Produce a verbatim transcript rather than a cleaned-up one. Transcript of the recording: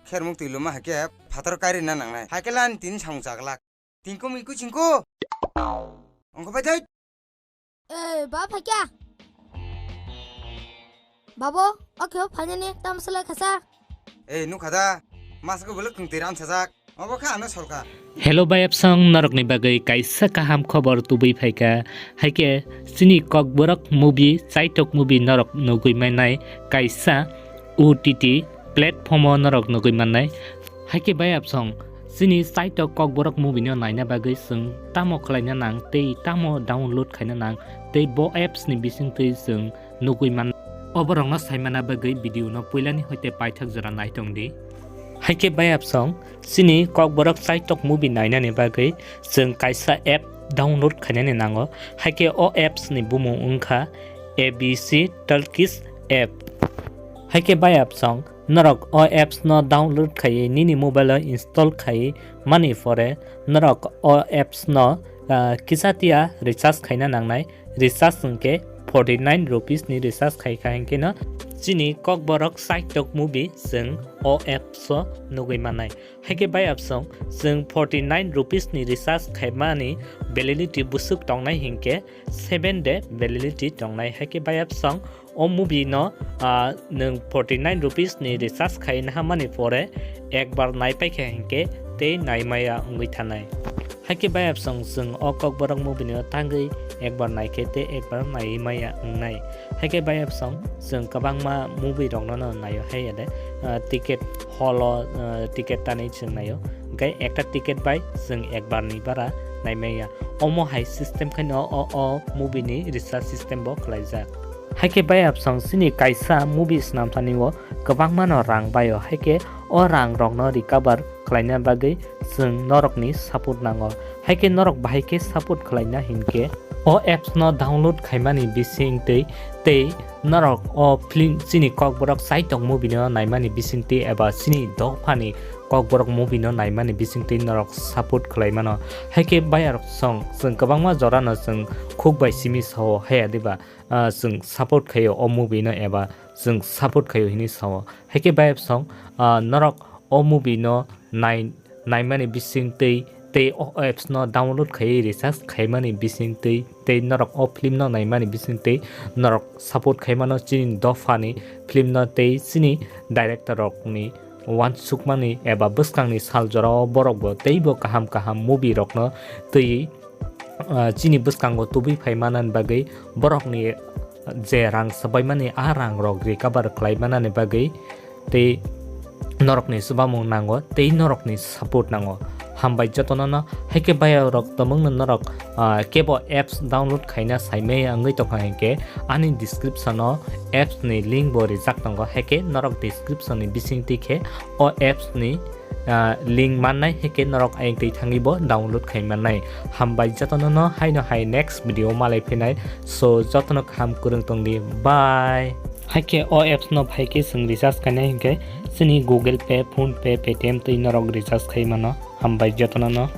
Khermuk twi luma hai khe phatar kairina nangnai. Hai khe lan tini samung chaglak. Tingkum iku chingku. Ongkho pai thai. Eh, ba phaikya. Babo, o khe o phainani tam selai khasa. Eh, nukha da. Mask ko belok khung tiram sajak. Obo kha ano solka. Hello bai apsong, norokni bagwi kaisa kaham khobor tubui phaikha. Haikhe chini Kokborok movie, Chaitok movie norok nugui manai kaisa O T T platform o norok nugui mannai. Haikhe bai apsong, chini Chaitok Kokborok movie no naina bagwi chwng tamo khlaina nang tei tamo download khaina nang tei bo apps ni bisingtwi chwng nugui man. Oborokno saimana bagwi video no puilani hoite paithak jora naitong di. Haikhe bai apsong, chini Kokborok Chaitok movie nainani bagwi chwng kaisa app download khainani nango. Haikhe o apps ni bumung wngkha A B C Talkies app. Haikhe bai apsong, norok o apps no download khaiwi nini mobile o install khaiwi mani pore norok o apps no, ah, kisa tiya recharge khaina nangnai. Recharge hwnkhe forty nine rupees ni recharge khai kha hinkhe no chini Kokborok Chaitok movie chwng o apps o nugui manai. Haikhe bai apsong chwng forty nine rupees ni recharge khaimani validity bwswk tongnai hinkhe seven day validity tongnai. Haikhe bai apsong o movie no, ah, nwng forty nine rupees ni recharge khai naha mani pore ekbar nai paikha hinkhe tei nai maya wngwi thanai. Haikhe bai apsong chwng o Kokborok movie no tangwi ekbar naikhe tei ekbar nai maya wngnai. Haikhe bai apsong chwng kwbangma movie rokno no naio hai ede, ah, ticket hall o, ah, ticket tanwi chwng naio. Hwnkhe ekta ticket bai chwng ekbar ni bara nai maya. Omo hai system khaino o, o movie ni recharge system bo khlaijak. Haikhe bai apsong chini kaisa movie swnamsani o kwbangma no rang baio, haikhe o rang rokno recover khlaina bagwi chwng norokni support nango. Haikhe norok bahai khe support khlaina hinkhe o apps no download khaimani bisingtwi tei norok o film chini Kokborok Chaitok movie no naimani bisingtwi eba chini dophani Kokborok movie no naimani bisingtwi norok support khlai mano. Haikhe bayarok song chwng kwbangma jorano chwng khuk bai simi sao, haya diba, ah, chwng support khaio o movie no eba chwng support khaio hinwi sao. Haikhe bayarok song, ah, norok o movie no nai, naimani bisingtwi tei o apps no download khaiwi recharge khaimani bisingtwi tei norok o film no naimani bisingtwi norok support khaimano chini dophani film no tei chini director rokni uansukmani eba bwskangni sal jorao borokbo teibo kaham kaham movie rokno twiwi, ah, chini bwskango tubui phai manani bagwi borokni je rang swbaimani a rang rok recover khlai manani bagwi tei norokni chubamung nango tei norokni support nango. Hambai jotono no, haikhe bayarok tomungno norok, ah, kebo apps download khaina saimaya wngwi tongkha hinkhe ani description o apps ni link bo rijak tongo, haikhe norok description ni bisingtwi khe o apps ni, ah, link mannai, haikhe norok ayang twi thangwi bo download khai mannai. Hambai jotono no, haino hai next video malai phinai. So jotono kaham kwrwng tongdi. Bye. Haikhe o apps no phaikhe chwng recharge khainai hinkhe chini Google Pay, PhonePe, Paytm twi norok recharge khai mano. Hambai jotono no.